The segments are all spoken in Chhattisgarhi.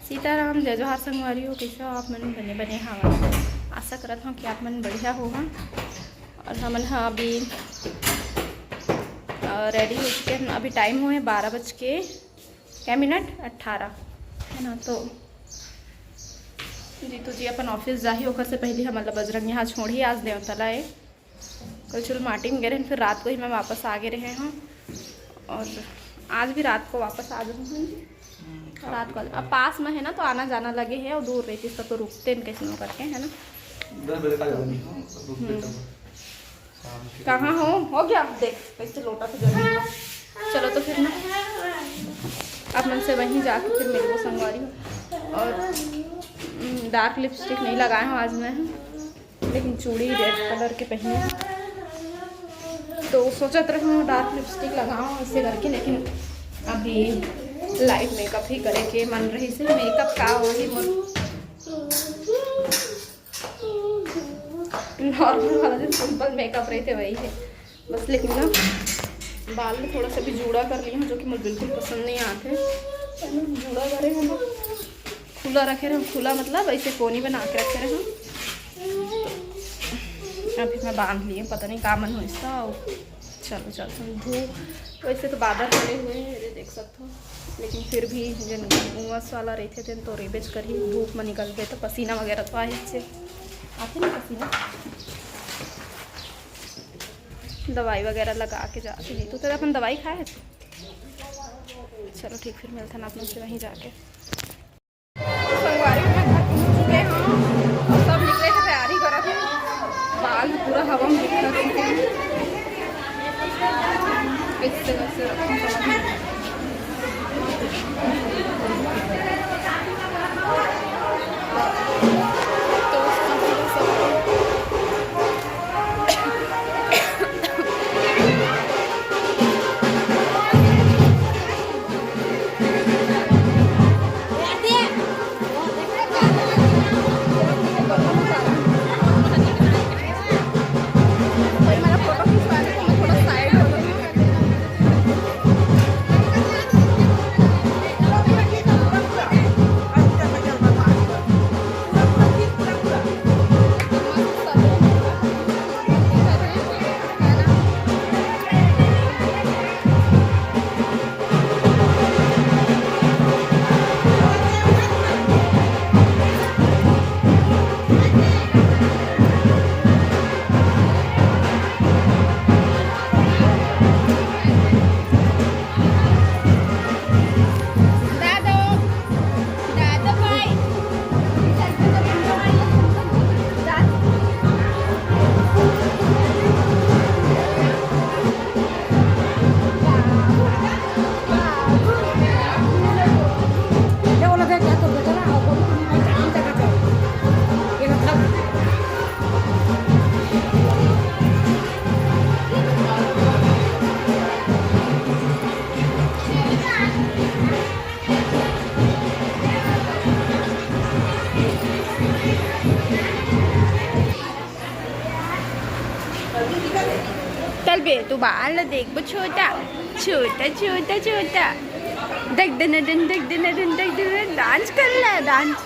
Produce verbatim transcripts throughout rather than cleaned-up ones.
सीताराम, जय जोहार संगवारी हो, कइसे हो आप मन? बने बने हवा। आशा करत हूँ कि आप मन बढ़िया होगा। और हमन ह अभी रेडी हो चुके हैं। अभी टाइम हुए बारह बज के क्या मिनट, अट्ठारह, है ना। तो जीतू जी अपन ऑफिस जाही, ओकर से पहले हमन ला बजरंग यहाँ छोड़ही। आज देवतला है, कल चलो माटी में गए रहे, फिर रात को ही मैं वापस आ गए रहे हूँ। और आज भी रात को वापस आ जाऊँ। रात को अब पास में है ना, तो आना जाना लगे है, और दूर रहती तो रुकते हैं कैसे करके, है ना। दस बजे का जाऊंगी। हम्म। कहाँ हो? हो गया, देख कैसे लोटा से जल्दी। चलो तो फिर ना, आप मन से वहीं जाके फिर मिलबो संगवारी हो। और डार्क लिपस्टिक नहीं लगाए हूँ आज मैं, लेकिन चूड़ी रेड कलर के पहने। तो सोचत रहूँ डार्क लिपस्टिक लगाऊँ ऐसे करके, लेकिन अभी लाइट मेकअप ही करे के मन रही से। मेकअप का वही नॉर्मल वाला जो सिंपल मेकअप रही थे वही है बस। लेकिन ना बाल में थोड़ा सा भी जूड़ा कर लिया हूँ, जो कि मुझे बिल्कुल पसंद नहीं आते। जूड़ा करे हैं ना, खुला रखे रहे, खुला मतलब ऐसे कोनी बना के रखे रहे। अभी मैं बांध लिए, पता नहीं का मन हो इसका। चलो चलो, धूप वैसे तो बादल पड़े हुए हैं, ये देख सकते हो, लेकिन फिर भी जन उमस वाला रहते थे तो रेबेज कर ही, धूप में निकलते तो पसीना वगैरह तो आ ही से आते ना पसीना। दवाई वगैरह लगा के जाते नहीं तो तेरा अपन दवाई खाए है। चलो ठीक, फिर मिलते हैं आप लोग से वहीं जाके। संगवारी में घर पहुंच चुके हैं और सब निकले के तैयारी करत हैं। बाल पूरा हवा में बिखर चुके हैं। कैसे कैसे रखूं समझ में नहीं। तो उसका पूरा सब तल बे, तू बाल ला देखबो छोटा, छोटा, छोटा, छोटा। डग डन डन, डग डन डन, डग डन डन, डांस कर ला, डांस।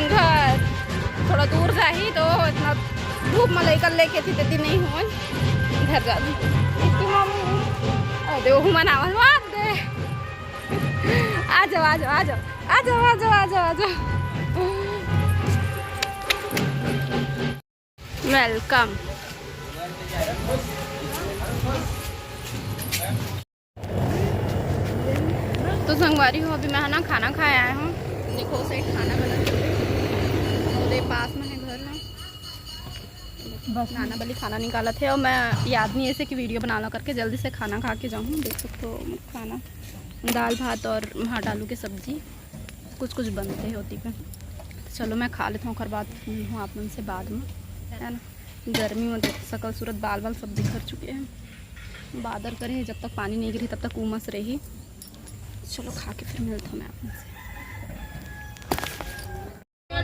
घर थोड़ा दूर जाही तो इतना धूप में लइका लेके थी तेती नहीं हुआ। घर जा। इसकी मम्मी, अरे वो हुमन आवाज मार दे। आ जाओ, आ जाओ, आ जाओ, आ जाओ, आ जाओ, आ जाओ, आ जाओ। वेलकम। तो संगवारी हो, अभी मैं है ना खाना खाए आए हूँ। देखो, उस साइड खाना बना है, उधर पास में है घर ना। बस। नाना बली खाना निकालत हे और मैं याद नहीं ऐसे कि वीडियो बनाना करके जल्दी से खाना खा के जाऊँ। देख सकते हो खाना, दाल भात और भांटा आलू के सब्जी, कुछ कुछ बनते हैं होती पे। तो चलो मैं खा लेता हूँ, ओकर बाद मिलहूँ आप मन से बाद में, है ना। गर्मी में देख सकल सूरत बाल बाल सब बिखर चुके हैं। बादर करे है, जब तक पानी नहीं गिरी तब तक उमस रही। चलो खा के फिर मिलता हूँ मैं आप मन से।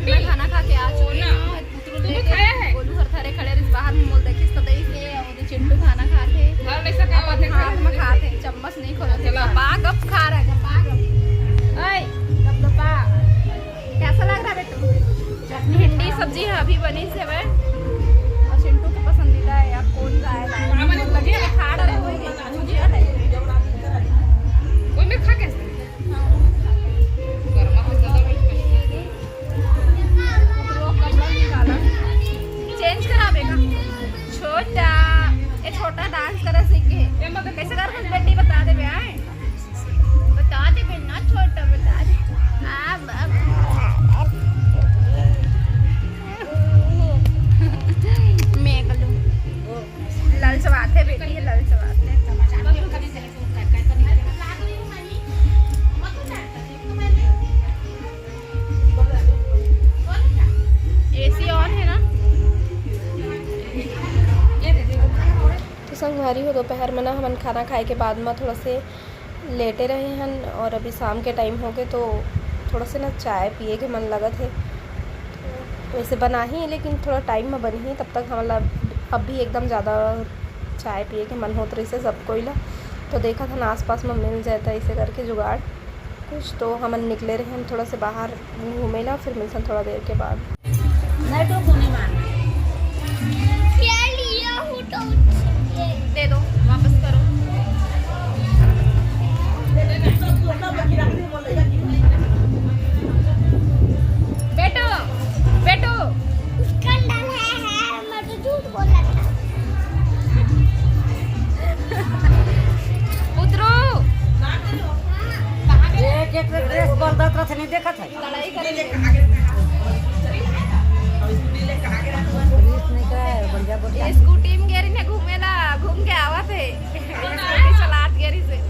मैं खाना खा के आ चुकी हूँ। पुतरू लेके गोलू हर थारे खड़े रहिस बाहर में, मोल देखिस तो देइस हे, और चिंटू खाना खात हे। हाथ में खात हे, चम्मच नहीं खोलत हे। गपा गप खा रहा है, गपा गप। ओए, गप गपा। कैसा लग रहा है बेटू? चटनी, भिंडी सब्जी है, अभी बनी से वह। और चिंटू के पसंदीदा है यार, कौन सा है? खा रहे हो, ये भुजिया है। कोई में खा कैसे? चेंज करा बेटा। छोटा, ये छोटा डांस करे सीख गए। कैसे कर कुछ बेटी बता दे बे, आए? बता दे बे ना, छोटा बता दे। आ, अब, अब। मैं कर लूँ। ललचवाथे बेटी है, ललचवाथे। एसी ऑन है ना? तो संगवारी हो, दोपहर में ना हमन खाना खाए के बाद में थोड़ा से लेटे रहे हन और अभी शाम के टाइम हो गए तो थोड़ा से ना चाय पिए के मन लगत है। वैसे बनाही लेकिन थोड़ा टाइम में बनही, तब तक हमला अभी एकदम ज़्यादा चाय पिए के मन होत रहिसे सब कोई ला। तो देखत हन आसपास में मिल जाए त ऐसे करके जुगाड़ कुछ। तो हमन निकले रहे हन थोड़ा से बाहर घूमे ला, फिर मिलथन थोड़ा देर के बाद। नहीं तो कोने मार। क्या लिया हूँ तो दे दो, वापस करो। बेटो, बेटो। उसका नाम है, है, मैं तो झूठ बोल रहा था। उतरो। एक, एक ड्रेस बदलत रहत नहीं देखत है। लड़ाई करेंगे। पुलिस नहीं का है, बढ़िया, बढ़िया। ये स्कूटी में गेरी ने घूमेला, घूम के आवत है। स्कूटी चलात गेरी से।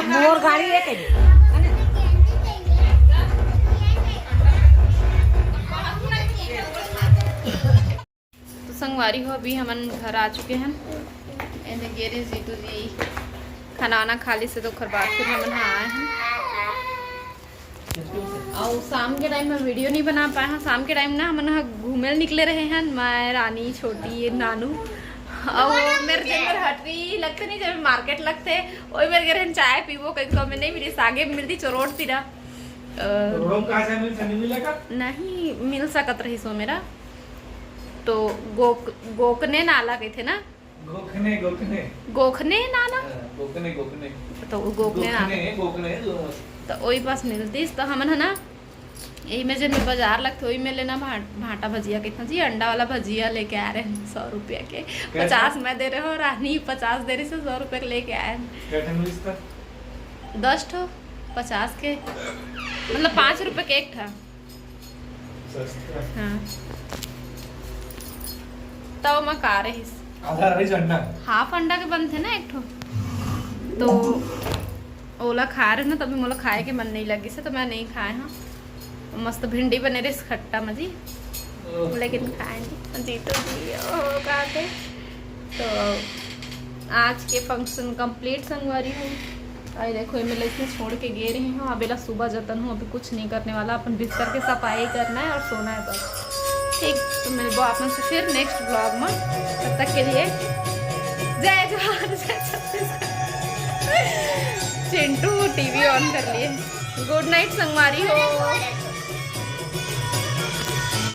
मोर गाड़ी है कहीं। तो संगवारी हो, अभी हमन घर आ चुके हैं। एने गेरे जीतू जी खाना वाना खा ली से तो ओकर बाद फिर हमन ह आए हैं। और शाम के टाइम में वीडियो नहीं बना पाए हैं। शाम के टाइम ना हमन ह घूमे ल निकले रहे हैं, मैं, रानी, छोटी, नानू और मेरे जेन मेरे हटरी लगते नहीं, जब मार्केट लगते वही मेरे घर चाय पीबो कहीं तो हमें नहीं मिली, सागे मिलती चरोट तीरा। अ, रोम कहाँ से मिल, नहीं मिलेगा? नहीं मिल सकत रही सो मेरा। तो गोक-, गोकने नाला कहिथे ना? गोखने, गोखने। गोखने नाला? हाँ, गोखने, गोखने। तो वो गोखने नाला। गोखने, गोखने, दोनों। तो वही पास मिलतीस, तो हमन है ना, यही में जेन में बाजार लगथे, वही में लेना भा-, भांटा भजिया कितना जी, अंडा वाला भजिया लेके आ रहे हैं सौ रुपया के। कैसा? पचास मैं दे रहे हो, रानी पचास दे रही से सौ रुपया के लेके आए हैं। कै ठन हुई इसका? दस ठो, पचास के, मतलब पाँच रुपये के एक ठा। सस्ता। हाँ। तब मैं का रहिस? आधा रहिस अंडा। हाफ अंडा के बनथे ना एक ठो, तो ओला खाए रहे ना, तभी मोला खाए के मन नहीं लगिस, तो मैं नहीं खाए हाँ। मस्त भिंडी बने रहिस खट्टा मजी, ओह। लेकिन खाए नहीं। जीतू जी, ओहो, का थे? तो आज के फंक्शन कंप्लीट संगवारी हो। आई देखो, एमे लइसे छोड़ के गे रही हूँ। अब एला सुबह जतन हूँ, अभी कुछ नहीं करने वाला, अपन बिस्तर के सफाई करना है और सोना है बस। ठीक, तो मिलबो आप मन से फिर नेक्स्ट व्लॉग में। तब तक के लिए जय जोहार, जय छत्तीसगढ़। चिंटू टीवी ऑन कर लिए। गुड नाइट संगवारी हो।